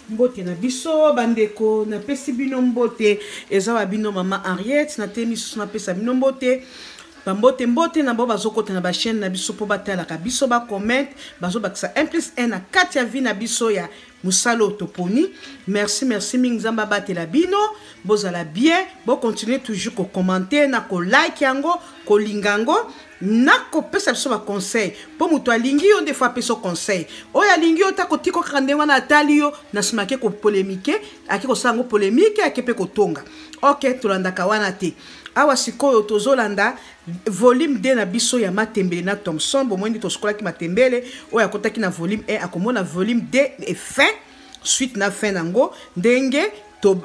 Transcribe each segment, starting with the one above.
Mbote na biso bandeko, napesi bino mbote. Eza wa bino mama Henriette, natemi susu napesa bino mbote. Bambote mbote na bao bazokota na bachaîne na biso mpo batalaka biso, bacommente, bazobakisa 1 plus 1 na kati ya vie na biso ya mosala oyo toponi. Merci, merci mingi. Nzambe abatela bino, bozala bien, bocontinue toujours kokommente na kolike yango, kolinga yango, na kopesa biso baconseil, mpo moto alingi yo nde fo apesa conseil. Oyo alingi yo ta kotika kaka ndenge wana, atali yo na nsima, ake kopolemike, ake kosala yango polemike, ake mpe kotonga. Ok, tolandaka wana te. Awa sikoyo tozolanda volume 2 na biso ya matembele na Thomson. Bomoi nde tosukolaki matembele. Oyo akotaki na volume 1 akomona volume 2 et fin, suite na fin nango, ndenge to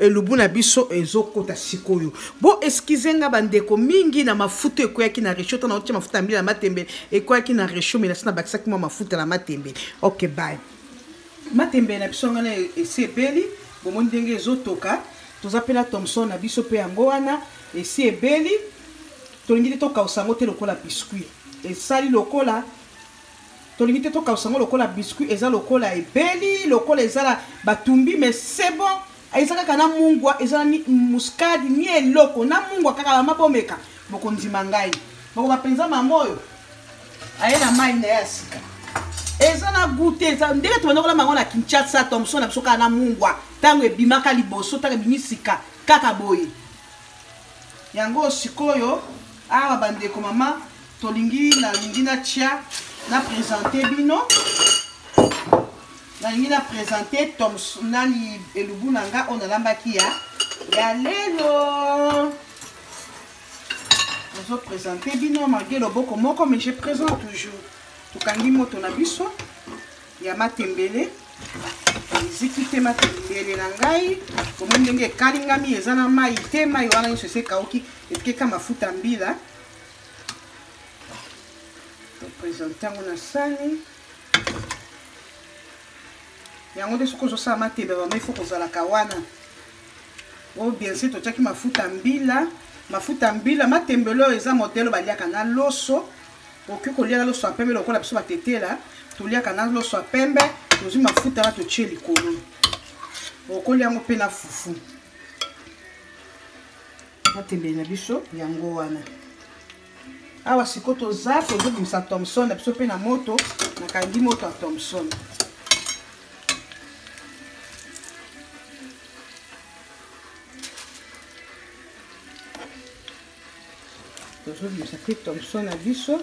elubu na biso ezokota sikoyo. Bo eskize nga bandeko mingi na mafuta ekweyaki na rechaud. Ntango naotia mafuta ya mbila na matembele, ekweyaki na rechaud, mais nasi nabakisaki mwa mafuta na matembele. Ok, bye. Matembele na biso ngana esi ebeli, bomoni ndenge ezotoka. Toza mpe na Thomson na biso mpe yango wana esi ebeli. Tolingi te tokausa yango te lokola biscuit, esali lokola tolingi te tokausa yango lokola biscuit, eza lokola ebeli, lokola ezala batumbi, mais c'est bon. Eza kaka na mungwa, eza na muscade ni eloko, na mungwa kaka. Mama, bomeka, bokondima ngai, bakoba mpenza. Mama oyo aye na mai na ye ya sika, eza na goût te. Eza ndenge tobanda kolamba yango na Kinshasa, Thomson na biso kaka na mungwa, ntango ebimaka liboso, ntango ebimi sika kaka boye. Yango sikoyo awa bandeko, mama tolingi, nalingi natia na présente bino, nalingi na présente Thomson nani, elubu na nga oyo nalambaki ya lelo. Nazoprésente bino malgré loboko moko, mais je présente toujours. Tokangi moto na biso ya matembele, eziki te. Matembele na ngai, omoni ndenge ekalingami, eza na mai te. Mai wana nyonso esi ekauki, etikeka mafuta mbila. Topresente yango na sani. Yango nde soki ozosala matembele, mama, ifo kozalaka wana. Oyo bien sûr totiaki mafuta mbila, mafuta mbila. Matembele oyo eza modele baliaka na loso. Okoki kolia na loso ya pembe lokola biso batetela toliaka na loso ya pembe. Tozwi mafuta wana, totie likolo. Okolia yango mpe na fufu. Matembele na biso yango wana. Awa sikoyo toza tozobimisa Thomson na biso mpe na moto. Nakangi moto ya Thomson. Tozobimisa mpe Thomson na biso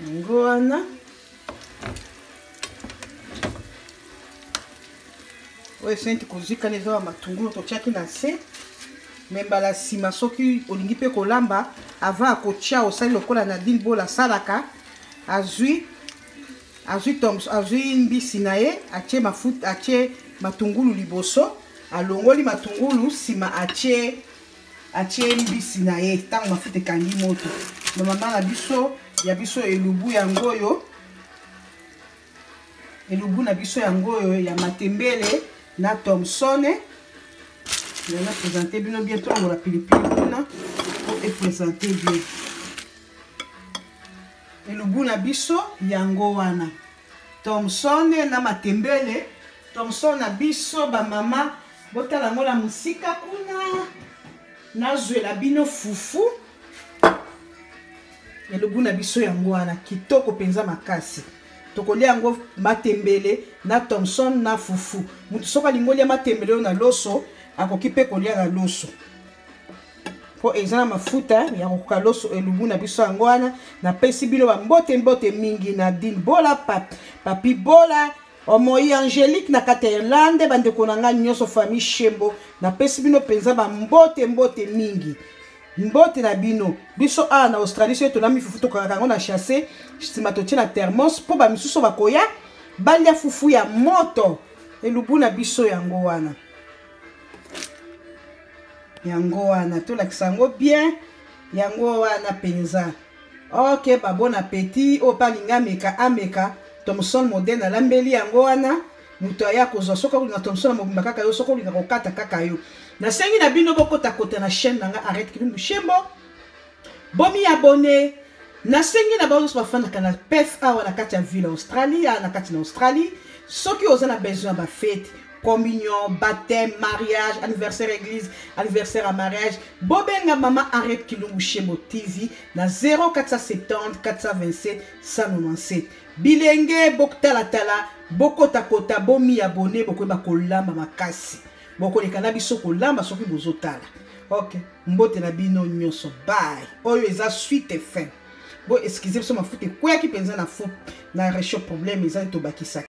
yango wana. Oyo esenti kozikana eza ba matungulu totiaki na nse. Me mbala nsima soki olingi mpe kolamba, avant ya kotia, osali lokola Nadine Bola asalaka. Azwi Thomson, azwi mbisi na ye, atie mafuta, atie matungulu liboso, alongoli matungulu, nsima atie mbisi na ye ntango mafuta ekangi moto. Bamama na biso, ya biso elubu yango oyo, elubu na biso yango oyo ya matembele na Thomson. Naza présente bino bien. Tolongola pilipili kuna po eprésente bien. Elubu na biso yango wana, Thomson na matembele. Thomson na biso, bamama, botala yango na mosika kuna. Nazwela bino fufu. Elubu na biso yango wana, kitoko mpenza makasi. Tokolia yango matembele na Thomson na fufu. Moto soki alingi olia matembele oyo na loso, akoki mpe kolia na loso, mpo eza na mafuta ya kokoka loso. Elubu na biso yango wana. Napesi bino bambote, mbote mingi. Nadine Bola, Papi Bola, Omoi Angélique na kati ya Irlande, bandeko na ngai nyonso, famille Shembo, napesi bino mpenza bambote, mbote mingi, mbote na bino. Biso awa na Australie, soki tolambi fufu, tokangaka yango na chasse, nsima totie na thermos mpo bamisusu bakoya balia fufu ya moto. Elubu na biso yango wana, yango wana, tolakisa yango bien, yango wana mpenza. Ok, ba bon appétit. Oyo mpe alingi ameka, ameka. Thomson modèle alambeli yango wana. Moto aya kozwa, soki olinga Thomson ya mobimba kaka yo, soki olinga kokata kaka yo. Nasengi na bino bokotakota na chaîne na nga Arrête Kilumbu Shembo, bomi abonné. Nasengi na bango nyonso bafandaka na Perth awa na kati ya ville Australie, awa na kati na Australie, soki oza na besoin ya bafete, communion, baptême, mariage, anniversaire église, anniversaire à mariage, bobenga mama Henriette Kilungu Shembo TV na 0470 427 197. Bilenge botalatala, bokotakota, bomi abonné, bokoyeba kolamba makasi. Bokoleka na biso kolamba soki bozotala. Ok, mbote na bino nyonso. Bye. Oyo eza suite et fin. Bo excusez biso, mafuta ekweyaki mpenza na fu na réchaud, problème eza tobakisaki.